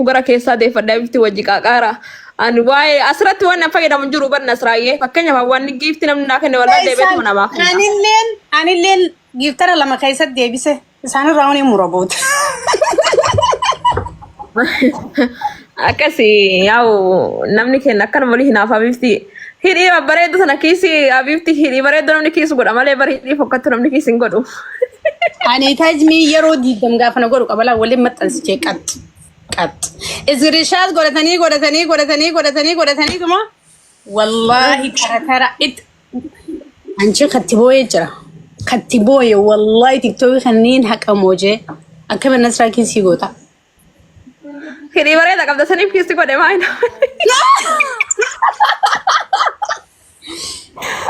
Gara keessaa deeffadha bifti wajji qaaqaara. Ani waa'ee asirratti waan na fayyadamu hin jiru bar Nasraayyee. Fakkeenyaaf waan giifti namni naa kenne wallaahi deebi'eetuma namaa kenna. Anilleen giiftara lama keessatti deebise isaanirraa wani mura booda. Akkasi yaa'u namni kenna akkanuma walii hinaafa bifti. Hidhii babbareeddu sana kiisii abifti hidhii bareeddu namni kiisu godha malee bari hidhii fokkattu namni kiisi hin godhu. Ani taajmii yeroo diidam gaafa na godhu qabalaa waliin maxxansichee qaxxi. Qaxxi. Isgirishaas godhatanii godhatanii godhatanii godhatanii godhatanii tuma wallaahi tara tara itti. Anchi katti booyee jira. Katti booye wallaahi tiktookii kanneen haqa moojee akkamiin nasraa kiisii goota. Hidhii bareeda qabda saniif kiisi godhe maa hin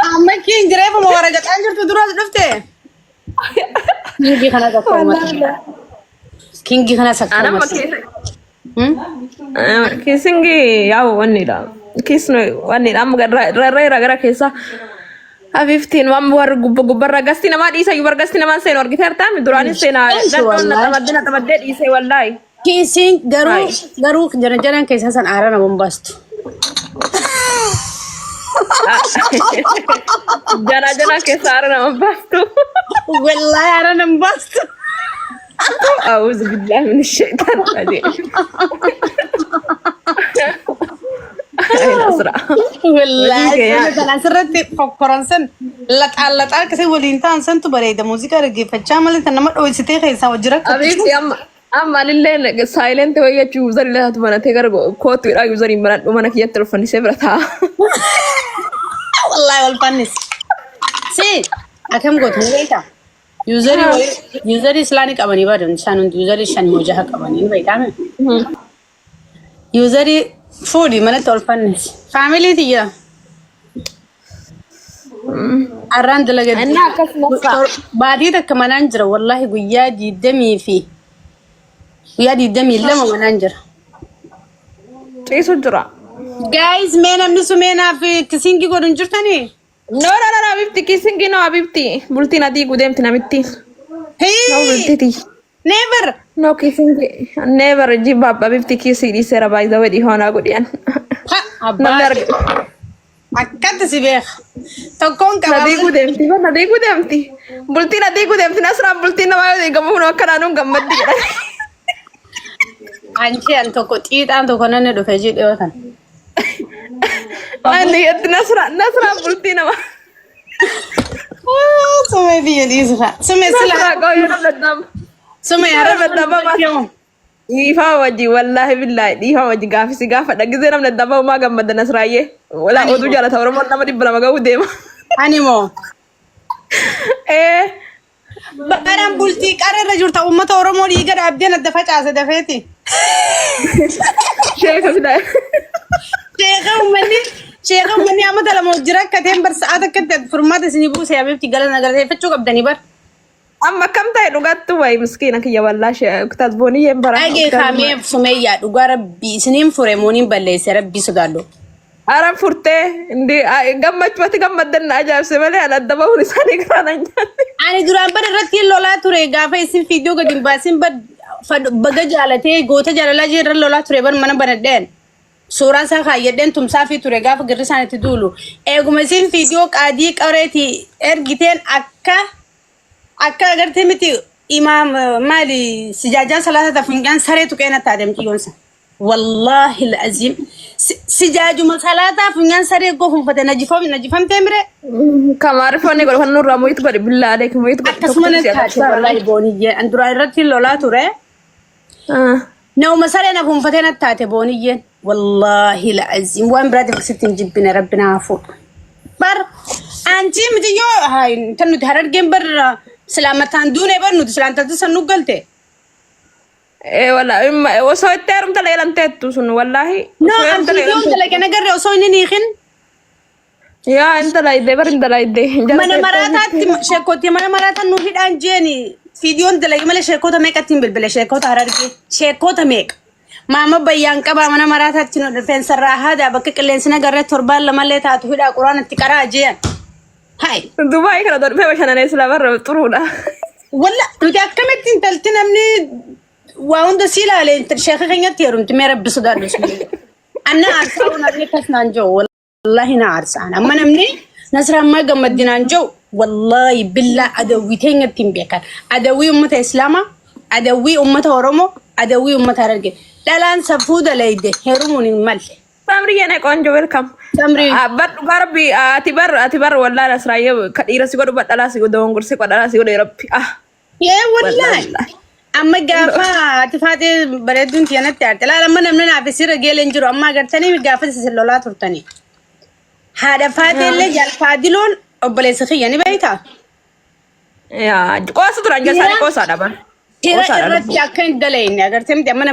Amma kiin jireefuma waraqaxaan jirtu duras dhufte. Kingi kana takka uummata. Kingi kana takka Anamma uummata. keessa Kiisingi yaa'u wannidha. Kiisni wannidha. Amma rarreera gara keessa. Afiftiin waan warri gubba gubbarra gasti namaa dhiisa iyyuu bar gasti namaa seenu argiteertaa duraanis seenaa Seentu dadhoon na wallaahi. xamaddee na xamaddee dhiisee wallaahi. Kiisiin garuu Hai. garuu jana janan keessaa san aara nama hin baastu. Jana jana keessa aara nama baastu. Wallaahi aara nama hin baastu. A'uuzu billaahi min shaytaan rajiim. Ay Nasra. Hojii Wallaahi kee yaa. sana asirratti fokkoran san laxaan laxaa akkasii waliin ta'an santu bareeda muuziqaa dhaggeeffachaa malee tan nama dho'isitee keessaa wajji rakkatu. Abiibti amma amma anillee silent wayii jechuu user laatu banatee gara kootuudha user hin banadhu mana kiyyatti ol fannisee bira taa'a. Wallaahi wal fannis. Si akkam gootu ni beektaa? Yuuzarii wayii yuuzarii islaanii qabanii badan isaan hundi yuuzarii shan moo jaha qabanii ni beektaa? Yuuzarii fuudhi manatti ol fannisi. Faamilii tiyya. Arraan dalaga. Innaa akkas nafsa. Baatii takka manaan jira wallaahi guyyaa diidamii fi guyyaa 22 manaan jira. Ciisu jira. Guys mee namni sumeenaa fi kisingi godhu hin jirtanii? No no no no Habibti kissing no Habibti bultiin adii gudeemti namitti. No Hii! bultiti. Never! No kissing never jibba Habibti kissing dhiiseera by the way dhihoonaa godhiyan. Ha! Namni Abbaa arge. akkatti si beeka. Tokkoon Na qabaa. diiguu deemti na diiguu deemti. Bultiin na diiguu deemti Nasraan bultiin namaa yoo diigamu kun akka naannoon gammaddi jedhan. Anchi an tokko xiixaan tokko nanni dhufe jii dhiyoo tan. Ani yetti Nasraan Nasraan bultii namaa. Sumee biyya dhiisisa. Sumee sila. Nasraa qoyyoo dadhabu. Sumee Nama dadhaba. Dhiifama wajji wallaahi billaahi dhiifama wajji gaafisi gaafadha gizee namni adda bahu maa gammada Nasraayyee walaa Ani oduu jaalata Oromoon nama 200 gahuu deema. Ani moo. Ee Baran bultii qarra irra jirta uummata Oromoo dhiiga dhaabdeen adda facaase dafeeti. Sheeka fidaa. Sheeka uummanni amma lama hojii rakkateen bar sa'aa takkatti furmaata isinii buuse abeebti galana galateeffachuu qabdanii bar. Amma akkam ta'e dhugattu wayi miskiina kiyya wallaahi tasbooniyyeen bara. Dhagee kaamee sumeeyyaa dhugaa rabbii isiniin fure mooniin balleesse rabbii sodaadhu. Ara furtee indi gammachumatti gammaddan na ajaa'ibse malee an adda bahuun isaanii garaa na nyaanne. Ani duraan bara irratti lolaa ture gaafa isin fiidiyoo gadi hin baasin baga jaalatee goota jaalalaa jee irra lolaa ture bar mana banadheen. Suuraa isaa kaayyadheen tumsaafii ture gaafa girri isaan itti duulu. Eeguma isin fiidiyoo qaadii qareetii ergiteen akka akka agartee miti imaam maali sijaajaa salaata funyaan saree tuqee natti adeemti yoonsa. Wallaahi al'aziim sijaajuma salaataa funyaan saree gofunfate najifamtee mire Kamaarifoonni godhu kan nurraa muyitu godhi billaa adeek muyitu godhi akkasuma tokko natti taate wallaahi booniyyee an duraan irratti lolaa ture. Nama saree na fuunfatee natti taate booniyyeen. Wallaahi la'aziim waan biraatiif sitti hin jibbine rabbi naa fuudhu. Bar anchi miti yoo tan nuti harargeen bar silaa mataan duune bar nuti silaan talti san nu galte. Ee wallaahi osoo itti heerumte leelanteettu sun wallaahi. No Osoo an heerumte viidiyoon leelanteettu. dalage nagarre osoo inni hin hiikin Yaa intala iddee bar intala iddee. mana maraataatti sheekootii mana maraataan nu hidhaan jeeni viidiyoon dalage malee sheekota meeqatti hin bilbile sheekota harargee sheekota meeqa. Maama bayyaan qabaa mana maraataatti nu rifeensarraa haadaa bakka qilleensi nagarree torbaan lamallee taatu hidhaa quraanatti qaraa jeen. Hai. Dubaay kana darbee bashannanee sila barra xuruudha. Walla nuti akkamitti intalti namni Waa hunda si ilaalee sheeka keenyatti heerumti mee rabbi sodaadhu sun. Anna aarsaa waan argee akkas naan jiru wallaahi na aarsaan. Amma namni nasra ammaa gammaddi naan jiru wallaahi billaa adawwii teenyatti hin beekan. Adawwii uummata Islaamaa, adawwii uummata Oromoo, adawwii uummata Harargee. Dhalaan safuu dalayde heerumuun hin malle. Samri yene ቆንጆ welcome. Samri. Bar dhugaa rabbi ati bar wallahi Asraayyee ka dhiira si godhu badhalaa si godhu dogongorsi badhalaa si godhu rabbi ah. Yee wallaahi. Amma gaafa ati faatee bareedduun tiyanatti aarte. Laala amma namni naaf isirra geelee hin jiru. Amma agartanii gaafa isin lolaa turtanii. Haadha faatee illee jaalfaadiloon obboleessa kiyya ni beektaa? Yaa qoosa turan jasaani qoosaadha bar. Hira Qoosaadha irratti lubbuu. akka hin dalayne agartee miti amma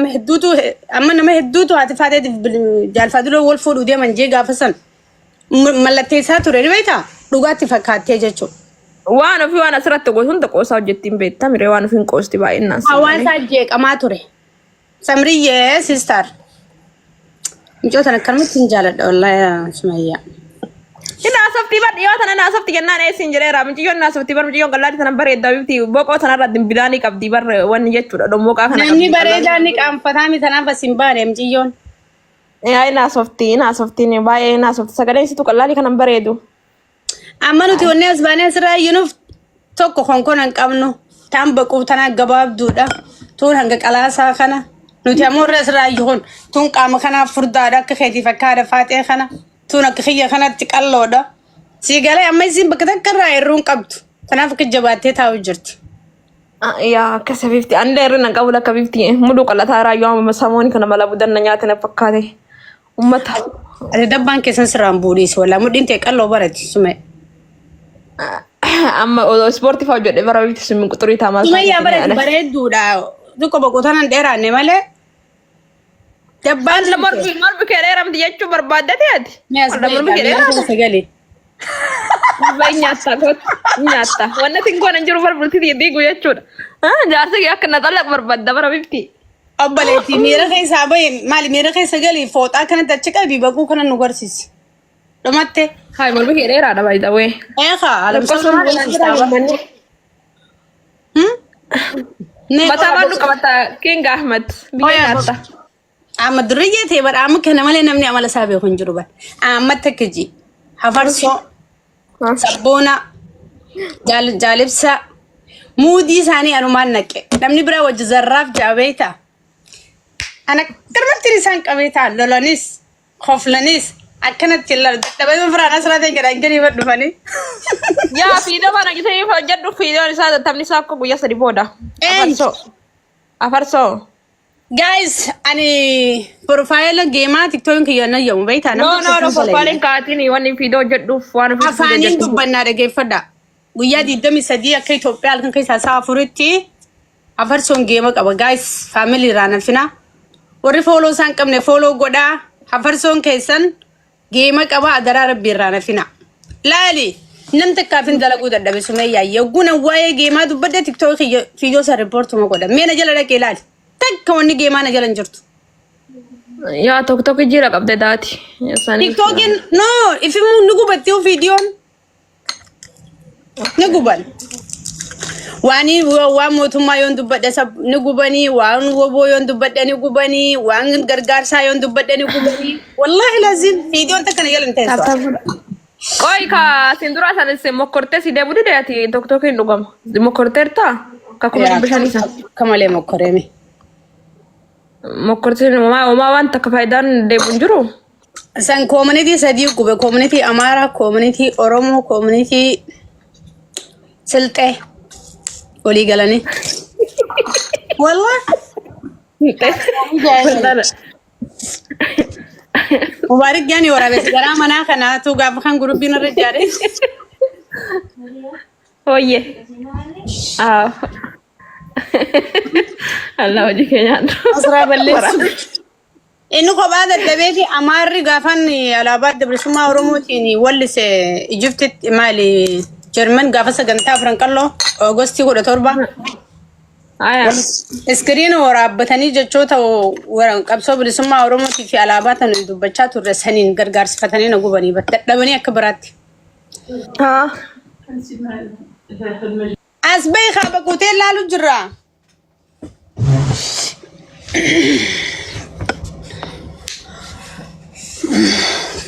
nama hedduutu haati faateetiif jaalfaadiloo wal fuudhuu deeman jee gaafa san mallatteessaa ture ni beektaa? Dhugaatti fakkaattee jechuudha. Waan ofii waan asirratti gootu hunda qoosaa hojjettiin beektaa miree waan ofiin qoosti baay'inaan. Hawaasaa jeeqamaa ture. Samriyyee sister. Mucoo tana akkanumatti hin jaaladha wallaahi Sumayyaa. Inni haasoftii bar dhiyoo tana haasofti jennaan eessin jedheera. Mucayyoon haasoftii bar mucayyoon qallaadii tana bareeddaa bifti boqoo tanarra dimbilaanii qabdi bar wanni jechuudha dhommoqaa kana Namni qabdi. bareedaan ni qaanfataa mi tanaaf as hin baane mucayyoon. Yaa inni haasoftii inni haasoftiin baay'ee inni haasofti sagaleen isitu qallaadii kanan bareedu. Amma nuti wanni as baanee asirraa iyyinuuf tokko konkona hin qabnu. Taan baquu tanaa gabaabduudha. Tuun hanga qalaasaa kana. Nuti ammoo irra asirraa iyyu kun tuun qaama kanaaf furdaadha akka keetiif akka haadha faaxee kana. Tuun akka kiyya kanatti qalloodha. Sii galee amma isiin bakka takka irraa hir'uu hin qabdu. Kanaaf akka jabaattee taa'u jirti. Yaa akka sabiifti ani illee hir'ina hin qabu lakka bifti muduu qallataa raayyoo amma samooni kana mala budanna nyaate na fakkaate. Ummata. Ati dabbaan keessan sirraan buudhiisi wallaa mudhiin ta'e qalloo barati sumee. Amma odoo ispoortii fa'aa hojjedhe bara bifti sun quxurii ta'a maal Sumayyaa barati bareedduudha. Xiqqoo boqotaan hin dheeraanne malee. Dabbaan Alla mormi kee dheeramti jechuu barbaaddate ati. Mee as Alla mormi kee bahe dheeraadha. sagalee. Baay'ee nyaatta kootu nyaatta. Wanni ati hin goone hin jiru bar bultii diigu jechuudha. Jaarsi kee akka na xallaq barbaadda bara bifti. Obboleettii miira keessaa bahe maali miira keessa galii fooxaa kanatti achi qabii baquu kana nu garsiisi. Dhumatte. Hayi mormi kee dheeraadha by the way. Eekaa alamsoo nu garsiista. Mataa baadhu qabata King Ahmed biyya nyaatta. Amma durriyyee ta'e bara amma kana malee namni amala isaa beeku hin jiru bara. Amma takka ji hafarsoo sabboona jaalibsa muudii isaanii anumaan naqe namni biraa wajji zarraaf ja'a beekta. Ana akkanumatti isaan qabee ta'a lolanis koflanis akkanatti hin lalu dadhabanii firaan asirraa ta'e jedhan gadi dhufanii. Yaa fiidoo kana gisee hojjedhu fiidoon isaa taphni isaa akka guyyaa 3 booda. Eenyu? Afarsoo. Afarsoo. Guys, ani profile geemaa TikTokin kiyya na yoomu beektaa No no no profile kaatiin wanni fiidoo hojjedhuuf waan ofii Afaaniin dubbannaa dhageeffadha. Guyyaa 23 akka Itoophiyaa halkan keessaa sa'a 4tti afarsoon geema qaba. Guys, family irraa nafina. Warri follow isaan qabne follow godhaa. Afarsoon keessan geema qaba adaraa rabbii irraa nafina. Laali nam takkaaf hin dalaguu dadhabe sumeeyyaa. Yogguu nan waa'ee geemaa dubbadhe TikTok kiyya fiidoo san riippoortuma godha. Mee na jala dhaqee laali. Takka wanni geemaa na jala hin jirtu. Yaa tokko tokko jira qabde daati. TikTokin no ifimuu ni gubatti viidiyoon ni guban. Waan waan mootummaa yoon dubbadhe ni gubanii waan woboo yoon dubbadhe ni gubanii waan gargaarsaa yoon dubbadhe ni gubanii. Wallaahi laziim viidiyoon takka na jala hin teessu. Qoy ka sin dura san sin mokkortee si deebu dide ati tokko tokko hin dhugama. Mokkorteertaa? Ka 500,000 san. Akka malee mokkoreemi. Mokkorteen homaa homaa waan takka faayidaan deebu hin jiru. San community sadii gube community Amaaraa, community Oromoo, community Silxee walii galanii. Wallah. Mubaarik jaani waraabessi garaa manaa kanaatu gaafa kan gurubbiin irra ijaare. Hooyye. Ah. Allah hojii kee nyaadhu. Asraa balleessu. Inni kophaa dadhabee fi Amaarri gaafan alaabaa adda bilisummaa Oromootiin wallise Ijiptitti maali Jarman gaafa sagantaa afran qalloo Oogostii 17 Aya. Iskiriina waraabbatanii jechoota qabsoo bilisummaa Oromootii fi alaabaa tan dubbachaa turre saniin gargaarsifatanii na gubanii dadhabanii akka biraatti. Haa. As bahi kaa baquutee laalu jirra.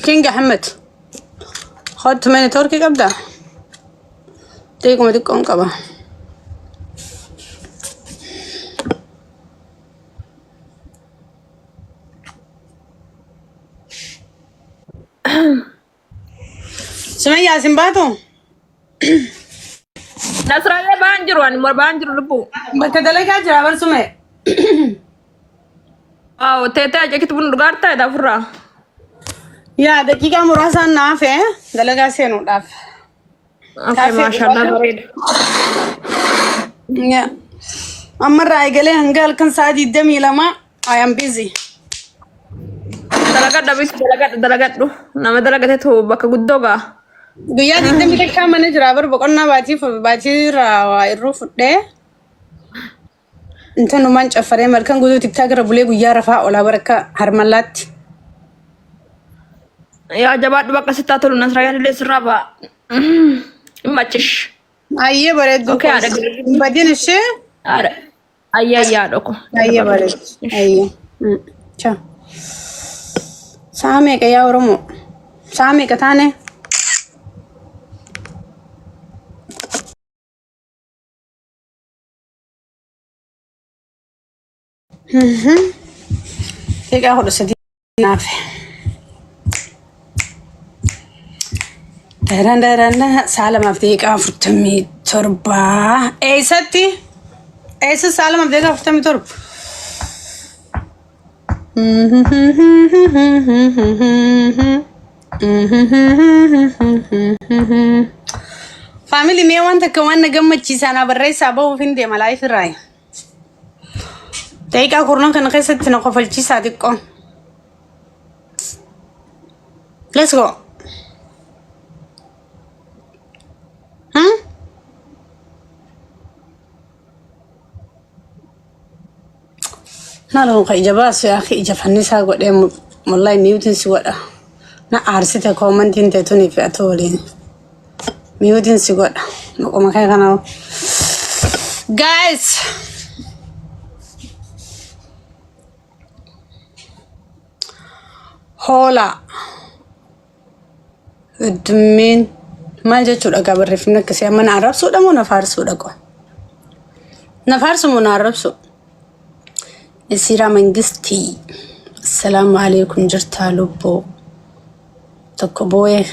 King Ahmed. Hot mee networkii qabdaa? Xiqquma xiqqoon qaba. Sumayyaa isin baatu? Nasraallee ba'aan jiru ani ba'aan jiru lubbuu. Bakka dalagaa jira bar sumee. Waaw teetee ajakitti buna dhugaartaa jedha ofirraa. Yaa daqiiqaa muraasaan na hafe dalagaa seenuudhaaf. Okay Kaafee maashaallah dhugaadha. bareeda. Yaa. Ammarraa eegalee hanga halkan sa'a 22 I am busy. Dalagadha bisu dalagadhu dalagadhu nama dalagatetu bakka guddoo ga'a. Guyyaa 21 mana jira bar boqonnaa baatii baatii irraa waa irruu fudhee intanumaan caffaree malkan guutuu tiktaak irra bulee guyyaa rafaa olaa barakka harmallaatti. Yaa jabaadhu bakka sittaa tolu Nasrayaan illee sirraa ba'a. Hin machish. Ayyee bareedduu Okay haadha koo. Badin ishee. Haadha. Ayyaa ayyaa haadha ko. Ayyee bareedu. Ayyee. Ciao. Sa'a meeqa yaa Oromoo? Sa'a meeqa taane? Daqiiqaa 13 naaf. Daran daran sa'a 2:47. Eessatti? Eessa sa'a 2:47? Faamilii mee waan takka waan na gammachiisaa na barreessaa bahuuf hin deema laayif irraa. Daqiiqaa kurnan kana keessatti na kofalchiisaa xiqqoo. Let's go. Hmm? Maal ka ija baasu yaa akhi ija fannisaa godhee wallahi miyuutiin si godha. Na aarsite koomantiin tee tunii fi atu waliin. Miyuutiin si godha. Maquma kee kana. Guys! Hoolaa. Heddummiin maal jechuudha gaa barreeffamni akkasii amma na arrabsuudha moo na faarsuudha qo? Na faarsu moo na arrabsu? Isiraa Mangistii. Assalaamu alaikum jirtaa lubbuu. Tokko boo'ee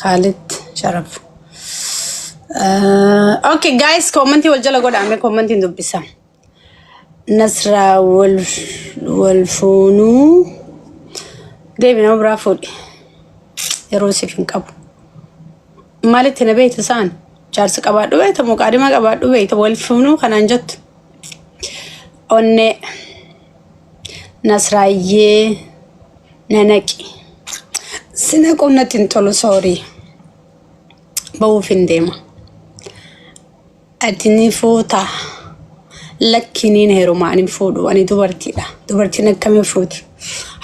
Khalid Sharaf. Okay guys, commentii wal jala godhaa mee commentiin dubbisa. Nasraa wal wal fuunuu deebi nama biraa fuudhi yeroo siif hin qabu. Maalitti na beekta isaan jaarsa qabaadhu beekta moo qaadhima qabaadhu beekta wal fuunuu kanaan jettu. Onnee Nasraayyee nanaqi. Si naquun natti hin tolu soorii. Ba'uuf hin deema. Ati ni fuutaa? Lakki niin heeruma ani hin fuudhu ani dubartiidha. Dubartiin akkamiin fuuti?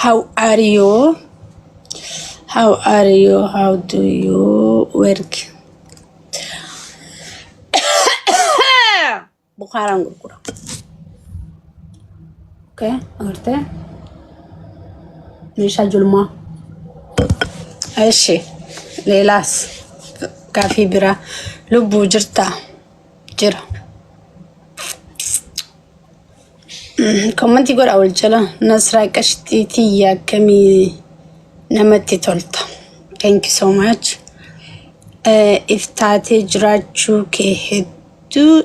How are you? How are you? How do you work? Bukaaraan gurgura. Okay, agartee? Meeshaa julmaa. Eshi, leelaas gaafii biraa lubbuu jirtaa? Jira. Kommentii godha wal jala. Nasraa qashxii tiyya akkamii namatti tolta. Thank you so much. Iftaatee jiraachuu kee hedduu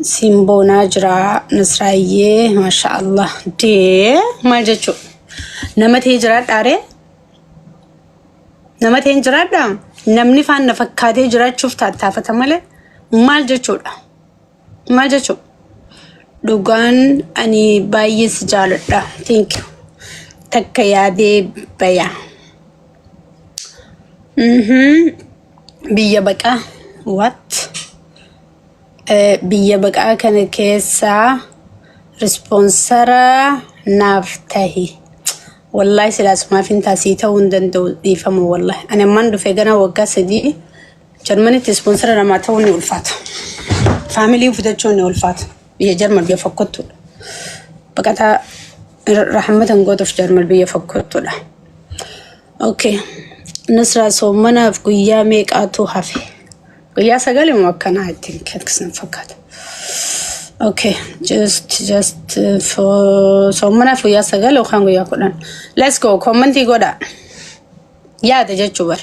siin boonaa jira Nasraayyee masha Allah. Dee maal jechuu? Nama ta'ee jiraadhaaree? Nama ta'een jiraadhaa? Namni faan na fakkaatee jiraachuuf taattaafata malee maal jechuudha? Maal jechuu? Dhugaan ani baay'ee si jaaladha. Thank you. Takka yaadee baya. Biyya baqaa. What? Biyya baqaa kana keessaa rispoonsara naaf tahi. Wallahi silaa sumaaf hin taasii ta'uu hin danda'u dhiifama wallahi. Ani ammaan dhufee gara waggaa 3 Jarmanitti ispoonsara namaa ta'uun ni ulfaata. Faamilii fitachuun ni ulfaata. Biyya Jarman biyya fokkottuudha. Baqataa rahmatan gootuuf jarmal biyya fokkottuudha. Okay. Nasraa soommanaaf guyyaa meeqaatu hafe? Guyyaa sagali moo akkanaa ittiin akkasuma fakkaata. Okay, just for soommanaaf guyyaa 9 yookaan guyyaa 10. Let's go. Commentii godhaa. Yaada jechuu bar.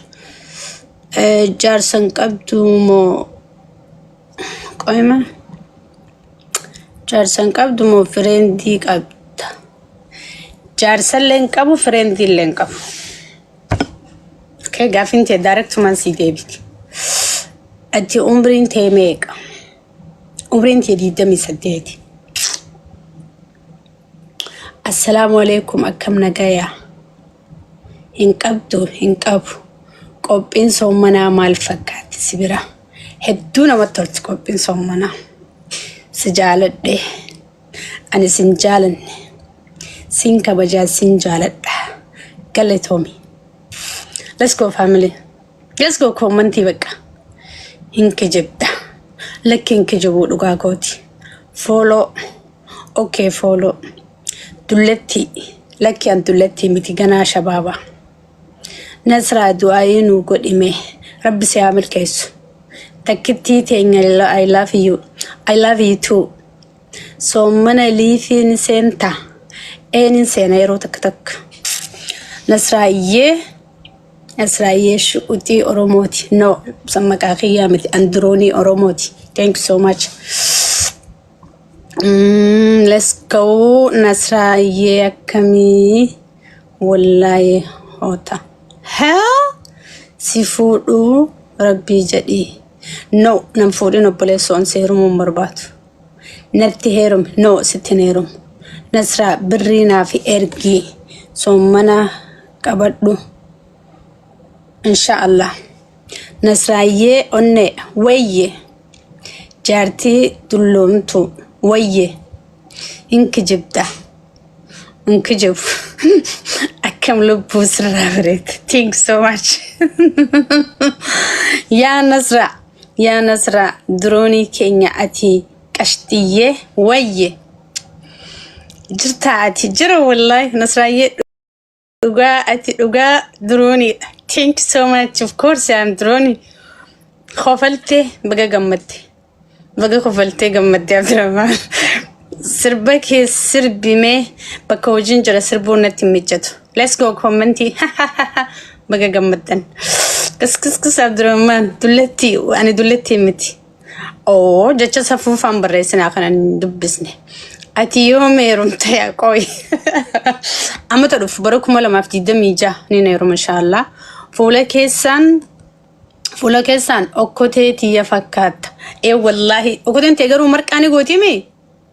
Jaarsan qabdu moo qoyma? Jaarsan qabdu moo friendii qabda? Jaarsallee hin qabu, friendii illee hin qabu. Okay, gaaffiin tee directumaan sii deebiti. Ati umriin tee meeqa? Umriin tee 28. Assalaamu alaikum, akkam nagayaa? Hin qabdu, hin qabu. Qophiin soommanaa maal fakkaatti si bira? Hedduu namatti tolti qophiin soommanaa. Si jaaladhe. Ani sin jaalanne. Sin kabajaa, sin jaaladha. Galatoomi. Let's go, family. Let's go, commentii bakka. Hin kijibda. Lakki, hin kijibuu, dhugaa kooti. Follow. Okay, follow. Dulletti. Lakki, an dulletti miti, ganaa shabaaba. Nasraa, du'aayii nuu godhime. Rabbi si haa milkeessu. Takkittii teenya, I love you. I love you too. Soommana liifiin seentaa? Eenin seena yeroo takka takka. Nasraayyee. Nasraayyee shu'uxii Oromooti. No, san maqaa kiyyaa miti. Andiroonii Oromooti. Thank you so much. Let's go. Nasraayyee akkamii? Wallaahi hoota. Haa? Si fuudhuu rabbii jedhii. No, nan fuudhin obboleessoon, seerumuu hin barbaadu. Natti heerumi. No, sitti hin heerumu. Nasraa, birrii naaf ergii. Soommana qabadhu. Insha Allah. Nasraayyee onnee wayye. Jaartii dulloomtu wayye. Hin kijibda. Hin kijibu. Akkam lubbuu sirraa bareeda. Thank you so much. Yaa Nasraa. Yaa Nasraa, diroonii keenya, ati qashtiyyee wayye. Jirtaa ati? Jira wallahi. Nasraayyee, dhugaa ati dhugaa dirooniidha. Thank you so much. Of course I am diroonii. Kofaltee baga gammadde. Baga kofaltee gammadde, Abdirahmaan. Sirba kee sirbimee, bakka hojiin jira, sirbuun natti hin mijatu. Let's go, commentii. Baga gammaddan. Kis kis kis, Abdirahmaan, dulletti, ani dulletti miti. Oo, jecha safuufaan barreessinaa kana hin dubbisne. Ati yoom heerumta yaa qooyi? Amma dhufu bara 2026 ni heeruma inshaallah. Fuula keessaan okkotee tiyya fakkaatta. Ee wallaahi, okkoteen tee garuu marqaa ni gootimi?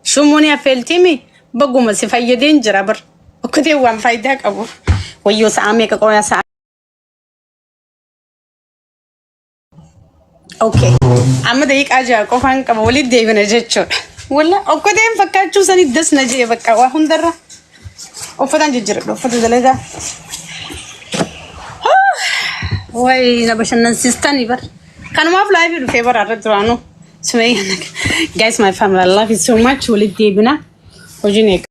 Shumuu ni affeeltimi? Bagguma si fayyadeen jira bar. Okkoteen waan faayidaa qabu. Wayyoo, sa'a meeqa qooyaa sa'a? Okay. Amma daqiiqaa 6 qofaan qaba, walitti deebina jechuudha. Walla okkoteen fakkaachuu sanii das na jee bakka waa hundarra. Uffataan jijjiiradhu, uffata dalagaa. Wayi, na bashannansiistanii bar. Kanumaaf live dhufee bara irra duraanuu. Sumayyaa, guys, my family, I love you so much. Walitti deebina. Hojiin eega.